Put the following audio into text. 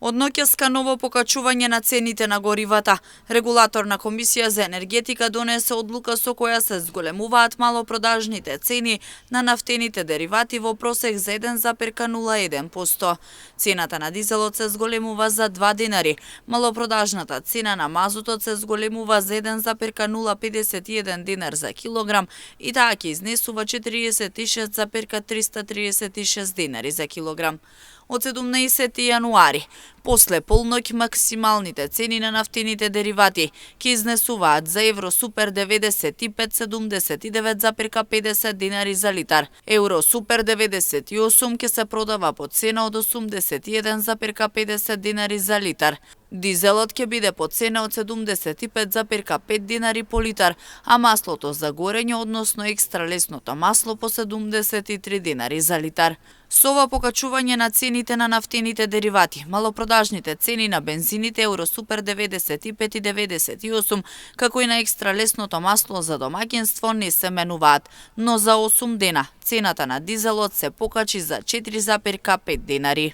Од ноќеска ново покачување на цените на горивата. Регулаторна комисија за енергетика донесе одлука со која се зголемуваат малопродажните цени на нафтените деривати во просек за 1,01%. Цената на дизелот се зголемува за 2 динари. Малопродажната цена на мазутот се зголемува за 1,051 динар за килограм и таа ќе изнесува 46,336 динари за килограм. Од 17 јануари, после полноќ максималните цени на нафтените деривати ќе изнесуваат за евро супер 95 79,50 динари за литар. Евро супер 98 ќе се продава по цена од 81,50 динари за литар. Дизелот ќе биде по цена од 75,5 динари по литар, а маслото за горење, односно екстра лесното масло по 73 динари за литар. Со ова покачување на цените на нафтените деривати, малопродажните цени на бензините евро супер 95 и 98, како и на екстра лесното масло за домаќинство не се менуваат, но за 8 дена цената на дизелот се покачи за 4,5 динари.